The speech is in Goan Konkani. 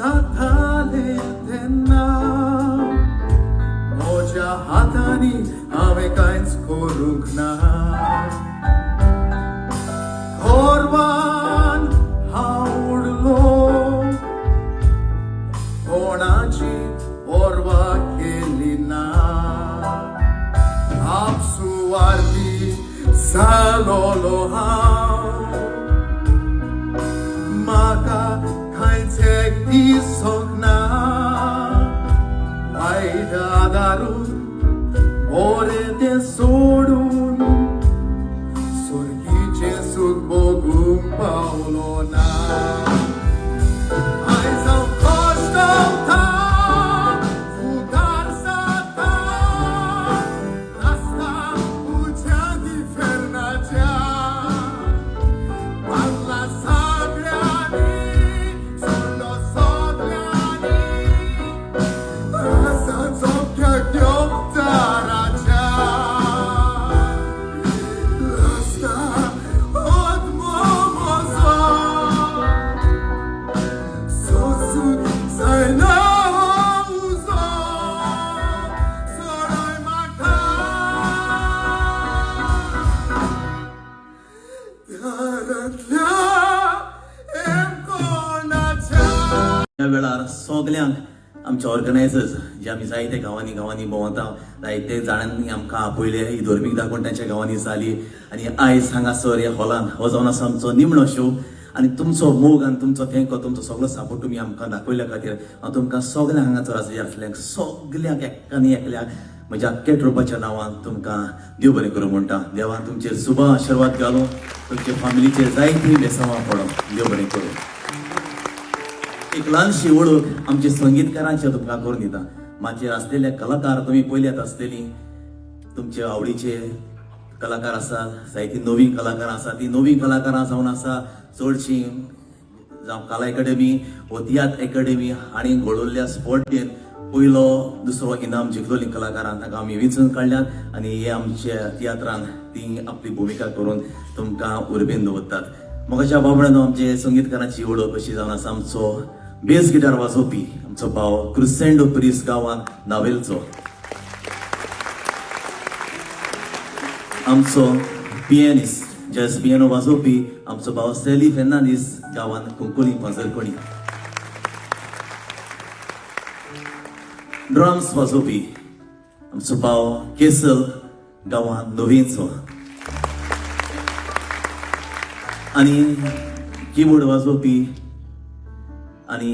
जातालें तेन्ना म्हज्या हातांनी हांवें कांयच करूंक ना. गोरवान हांव उडलो कोणाची पर्वा केली ना. आपसुवार्थी जालोलो हांव म्हाका कांयच एक दिसूंक ना. वायट आदारून बरें तें सोडून सुर्गीचें सूख भोगूंक पावलो ना. आयज हांव कश्टवता फुडार जाता रस्ता उज्या इफेर्नाच्या मारला सगळ्यांनी सोडलो सगळ्यांनी आसा चोक्या घेवताराच्या रस्ता आत्मो म्हजो सोसूंक जायना उजो सोडय म्हाका दारांतल्या कोणाच्या. ह्या वेळार सगल्यांक आमचे ऑर्गनायझर्स जे आमी जायते गांवांनी गांवांनी भोंवता, जायते जाणांनी आमकां आपयले, ही धर्मीक दाखोवन तांच्या गांवांनी जाली आनी आयज हांगासर ह्या हॉलान हो जावन आसा आमचो निमणो शो. आनी तुमचो मोग आनी तुमचो तेंको, तुमचो सगळो सपोर्ट तुमी आमकां दाखयल्या खातीर हांव तुमकां सगल्यांक हांगासर आसल्यांक सगल्यांक एकानी एकल्याक म्हज्या अख्ख्या ट्रुपाच्या नांवान तुमकां देव बरें करूं म्हणटा. देवान तुमचेर सुबा आशिर्वाद घालूं, तुमचे फामिलीचेर जायतीं बेसांवां पडों. देव बरें करूं. एक ल्हानशी वळख आमचे संगीतकारांचे तुमकां करून दिता. माचयेर आसलेले कलाकार तुमी पळयल्यात आसतली, तुमचे आवडीचे कलाकार आसा, जायती नवीं कलाकारां आसा. ती नवीं कलाकारां जावन आसा चडशीं जावं कला एकाडेमी वो तियात्र एकाडेमी हांणी घडोवल्ल्या स्पर्धेन पयलो दुसरो इनाम जिखलोलीं कलाकारां तांकां आमी वेंचून काडल्यात आनी हे आमच्या तियात्रान ती आपली भुमिका करून तुमकां उर्बेन दवरतात. म्हज्या बाबड्यानो आमचे संगीतकारांची वळख अशी जावन आसा. आमचो बेस गिटार वाजोवपी आमचो भाव क्रिसेंडो प्रिस गांवान नावेलचो, आमचो पियानिस्ट जॅज पियानो वाजोवपी आमचो भाव सॅली फेर्नांदीस गांवान कुंकोली पाजरकोणी, ड्रम्स वाजोवपी आमचो भाव केसल गांवान नवीनचो, आनी किबोर्ड वाजोवपी आनी